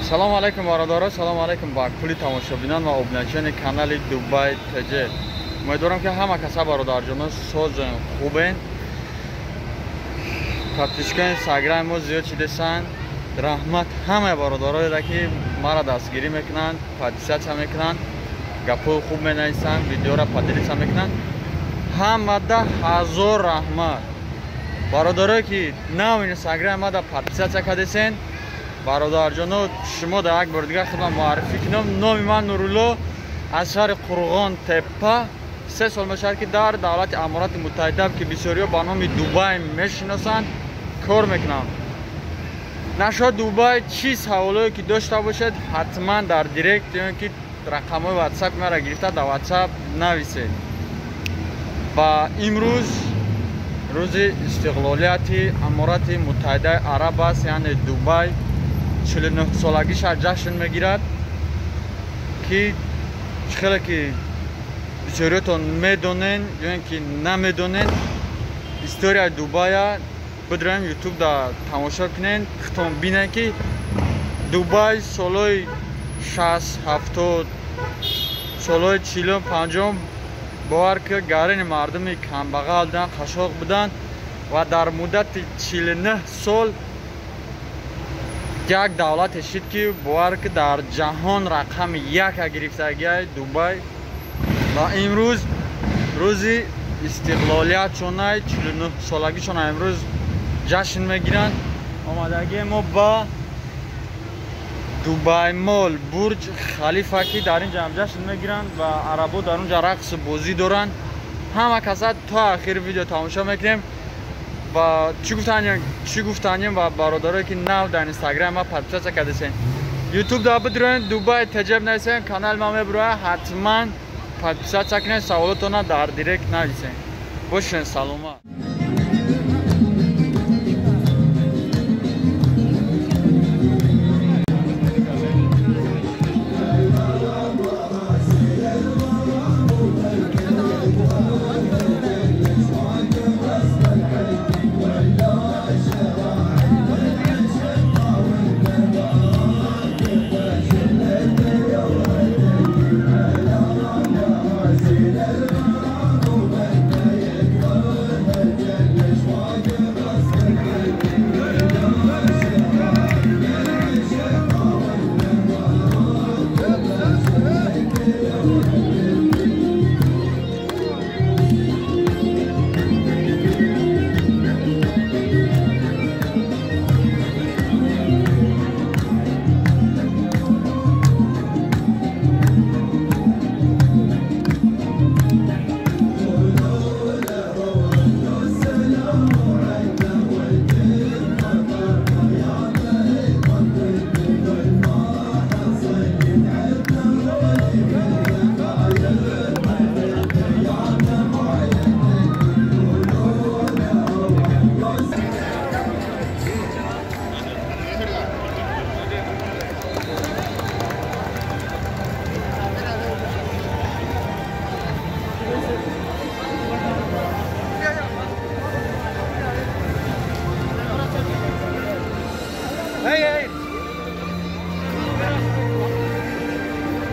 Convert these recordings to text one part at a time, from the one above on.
Салом алейкум бародаро, салом алейкум ба кулли тамошобинон ва обуначиёни канали Дубай ТЖ. Умедворам ки ҳама каса бародарҷоно созен, хубен. Подписчикони инстаграми мо зиёд шидесанд. Раҳмат ҳамаи бародароеро ки маро дастгирӣ мекунанд, подписатсия мекунанд, гапҳои хуб менависанд, видеоро поделиться мекунанд. Ҳамада ҳазор раҳмат. Бародарое ки нав инстаграми мада подписатсия кардесен, бародарҷоно, шумо дар як бор дигар худам муаррифӣ кунам. Номи ман Нурулло, аз шаҳри Қурғон Теппа. 3 сол мешавад ки дар давлати Аморати Муттаҳида, ки бисёриҳо ба номи Дубай мешиносанд, кор мекунам. Нашод Дубай чӣ саволое ки дошта бошед, ҳатман дар директ ё ки рақамҳои ватсап маро гирифта дар ватсап нависед. Ва имрӯз рӯзи истиқлолияти Аморати Муттаҳидаи Араб аст, яъне Дубай 49 солагиша ҷашн мегирад, ки хеле ки бисёриётон медонен ё ин ки намедонен, историяи Дубая бидроем ютуб да тамошо кунен, худтон бинен ки Дубай солҳои 60, 70, солҳои 40, 50 бовар ки гарини мардуми камбағал буданд, қашоқ буданд ва дар муддати 49 сол як давлате шид ки бовар ки дар ҷаҳон рақами яка гирифтагиай Дубай. Ва имрӯз рӯзи истиқлолиятшонай, 49 солагишона имрӯз ҷашн мегиранд. Омадагии мо ба Дубай Мол, Бурҷ Халифа, ки дар ин ҷа ҳам ҷашн мегиранд ва арабо дар он ҷа рақсу бозӣ доранд. Ҳама каса то ахири видео тамошо мекунем. Ва чӣ гуфтанем ва бародарое ки нав дар инстаграм ма подписатсия кардесен, ютуб да бидроен, Дубай ТЖ нависен, канали ма мебирояд, ҳатман подписатсия кунед, саволотона дар директ нависен. Бошен саломат.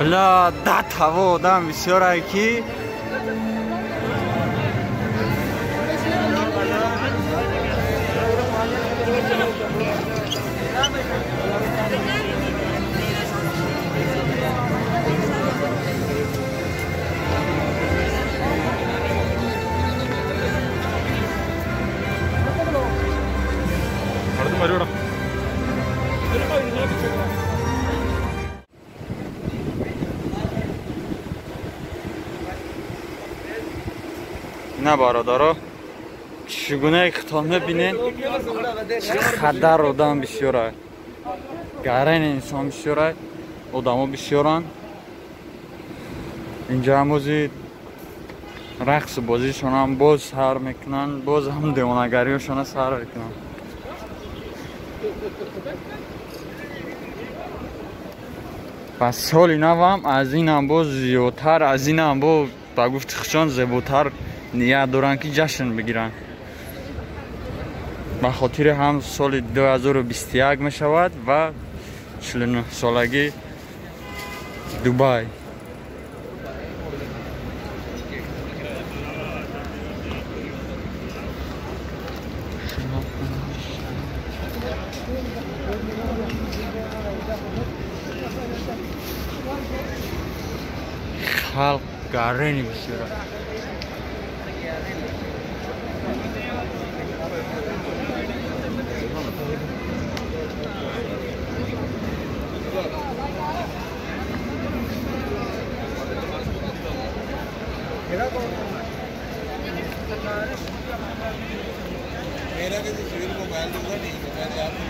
Бля, да того одам бисёрае ки на бародаро, чӣ гуна хитон мебинен, чӣ қадар одам бисёрай, гарани инсон бисёрай, одамо бисёранд. Инҷа ҳамози рақсу бозишонам боз сар мекунанд, боз ҳам девонагариҳошона сар мекунанд. Ва соли навам аз инам боз зиёдтар, аз инам боз ба гуфти худшон зеботар ният доранд ки ҷашн бигиранд. Ба хотири ҳам соли 2021 мешавад ва 49 солаги Дубай. Халқ гарени бисёра. मेरा किसी civil mobile दूंगा नहीं मैंने आपको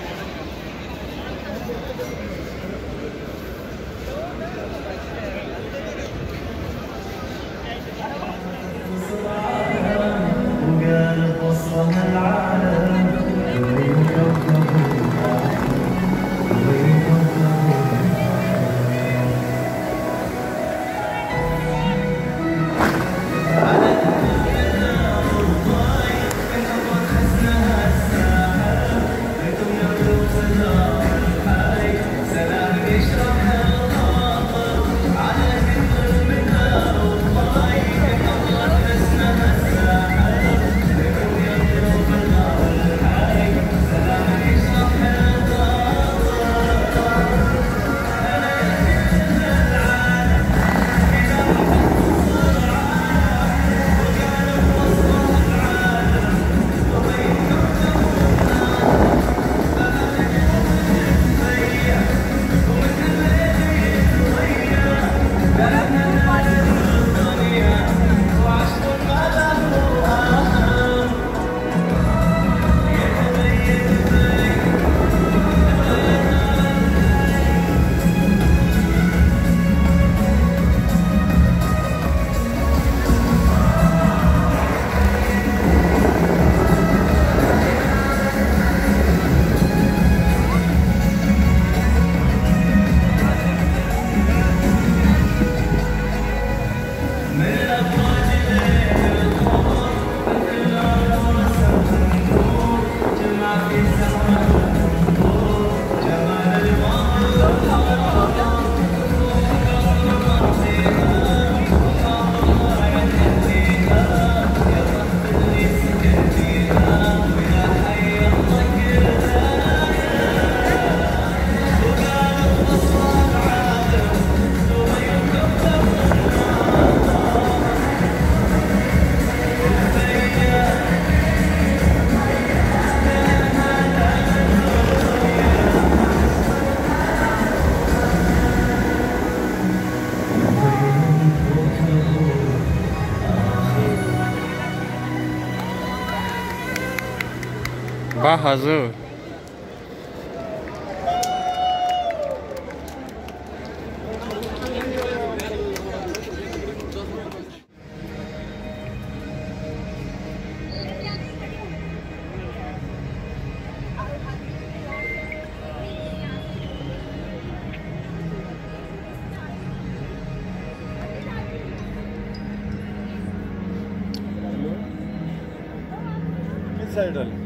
Barra Azul. किस साइड वाले?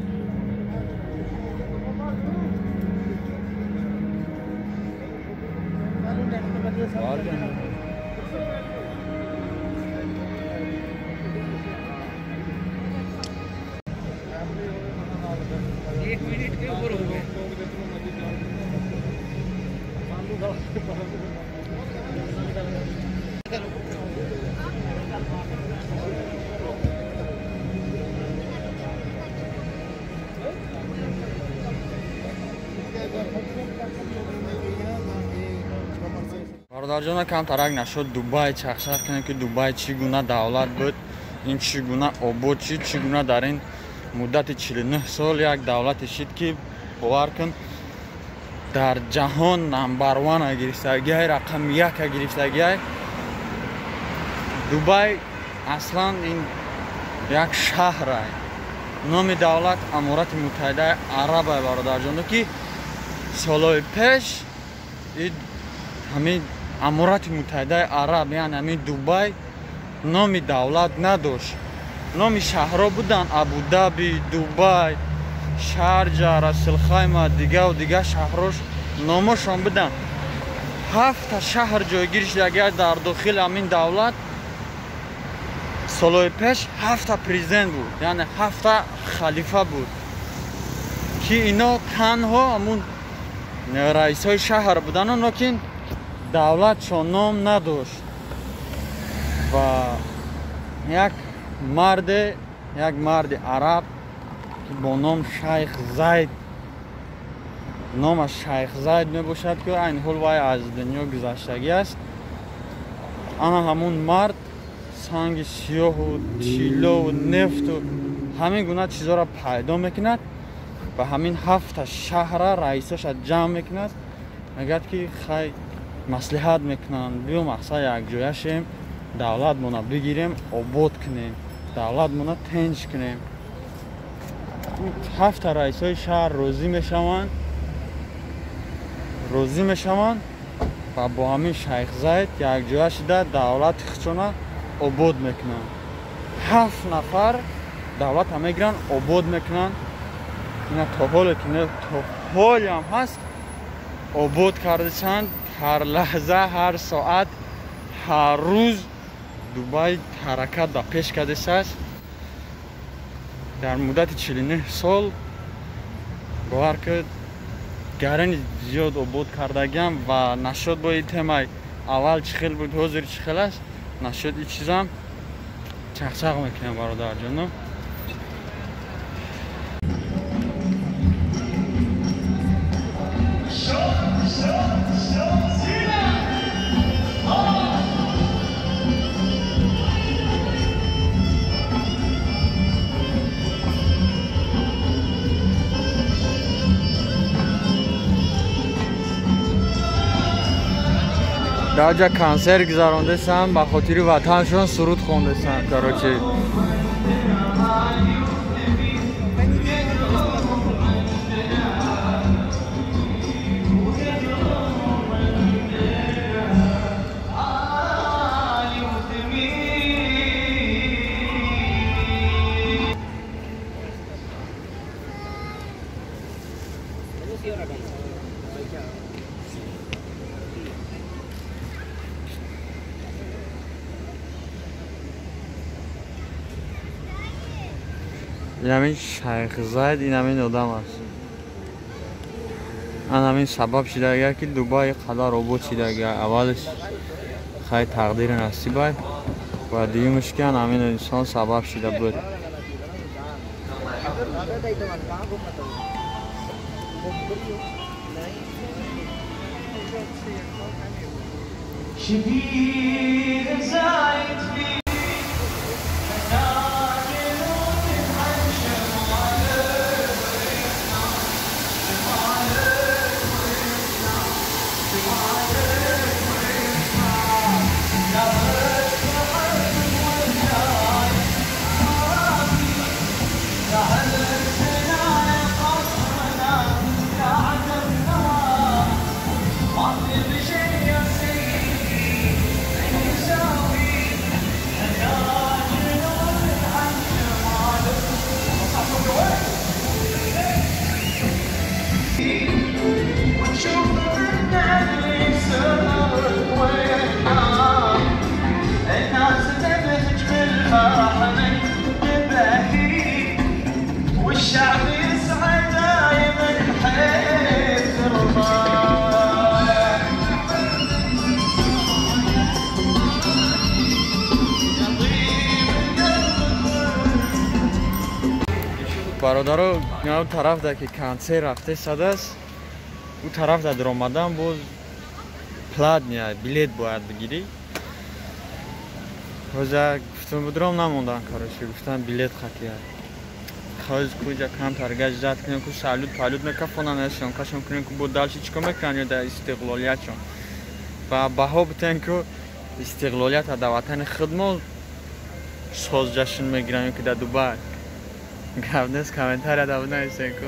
एक मिनट के ऊपर हो गए। Бародарҷона, камтарак нашуд Дубай чахчах кунем, ки Дубай чӣ гуна давлат буд, ин чӣ гуна обод шид, чӣ гуна дар ин муддати 49 сол як давлате шид, ки бовар кун, дар ҷаҳон number one гирифтагиай, рақами яка гирифтагиай. Дубай аслан ин як шаҳрай, номи давлат Аморати Муттаҳидаи Арабай, бародарҷоно, ки солҳои пеш ҳамин Аморати Муттаҳидаи Араб, яъне ҳамин Дубай номи давлат надошт. Номи шаҳрҳо буданд: Абудаби, Дубай, Шарҷа, Расулхайма, дигаву дигар шаҳрҳош Номошон будан. 7 шаҳр ҷойгир шудагия дар дохили ҳамин давлат. Солҳои пеш 7 президент буд, яъне 7 халифа буд, ки ино танҳо ҳамун раисҳои шаҳр будану, лекин давлатшон ном надошт. Ва як марди араб ки бо ном Шайх Зайд, номаш Шайх Зайд мебошад, ки айни ҳол вай аз дунё гузаштагӣ аст. Ана ҳамун мард санги сиёҳу тиллову нефту ҳамин гуна чизҳоро пайдо мекунад ва ҳамин 7 шаҳра раисоша ҷамъ мекунад. Мегӯяд ки хай маслиҳат мекунанд, биё мақсад якҷоя шем, давлатмона бигирем, обод кунем, давлатмона тинҷ кунем. 7 раисҳои шаҳр розӣ мешаванд ва бо ҳамин Шайх Зайд якҷоя шуда давлати худшона обод мекунанд. 7 нафар давлатро мегиранд, обод мекунанд. Ина то ҳоле ки то ҳолиам ҳаст обод кардасанд. Ҳар лаҳза, ҳар соат, ҳар рӯз Дубай ҳаракат ба пеш кардасааст. Дар муддати 49 сол бовар кунед, гарани зиёд обод кардагиам ва нашуд бо ин темаи аввал чӣ хел буд, ҳозир чӣ хел аст, нашуд ин чизам чақчақ мекунем, бародарҷоно. Даҷа консерт гузарондесам, ба хотири ватаншон суруд хондесам, короче. Ин ҳамин Шайх Зайд, ин ҳамин одам аст. Ан ҳамин сабаб шидагия ки Дубай қадар обод шидагия. Аввалш хай тақдири насибай ва дуюмаш ки ан ҳамин инсон сабаб шида буд. Бародаро, ин тараф да ки консерт рафте садааст, ӯ тараф да даромадан боз платния билет бояд бигирӣ. Ҳозир гуфтам будром намондан, короче, гуфтам билет хатия. Хоз куҷа камтар гашт кунем, ку салют палют мекафонанд, съёмкашон кунем, ку бо дальше чикор мекунанд ё дар истиқлолиятшон. Ва баҳо битен ку истиқлолията дар ватани худмо соз ҷашн мегиранд ё ки дар Дубай. Гап нест, комментария да бинависен ку.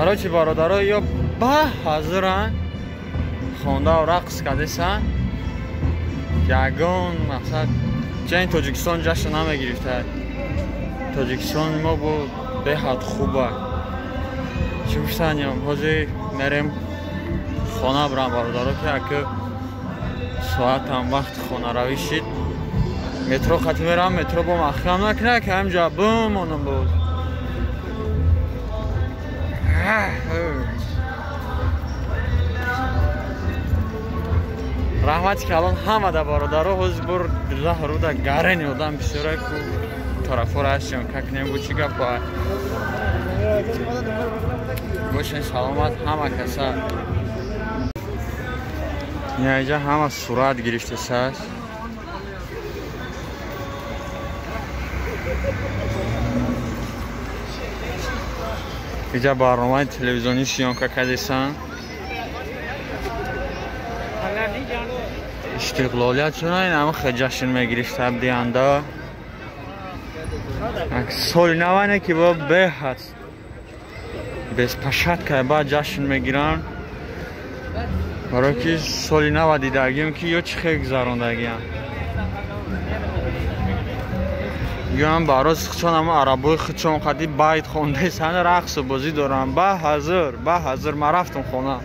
Короче, бародаро, ё ба ҳазиранд, хондау рақс кардесанд. Ягон мақсад ҷани Тоҷикистон ҷашн намегирифта. Тоҷикистон мо бо беҳад хуба. Чӣ гуфтанем, ҳозир мерем хона бирам, бародаро, ки ака соатам вақти хонаравӣ шид. Метро хати мерам, метро бо маҳкам накунад, ки ҳамҷа бимонам боз. Раҳмати калон ҳамада, бародаро. Ҳозир бур раҳруда гарени одам бисёра ку тарафора ҳастем, какнем бу чӣ гапа. Бошен саломат ҳама каса. Инаҷа ҳама сурат гирифтесааст. Иҷа барномаи телевизионӣ съёмка кардесанд. Истиқлолият чуна ин ҳама хел ҷашн мегирифта диҳанда. Соли наване ки бо беҳад беспашатка баъд ҷашн мегиранд. Барои ки соли нава дидагием ки ё чӣ хел гузарондагиям. Ё бароз худшон ҳама арабои худшон қади байт хондесанд, рақсу бозӣ доранд. Ба ҳазир, ба ҳазир ман рафтам хона.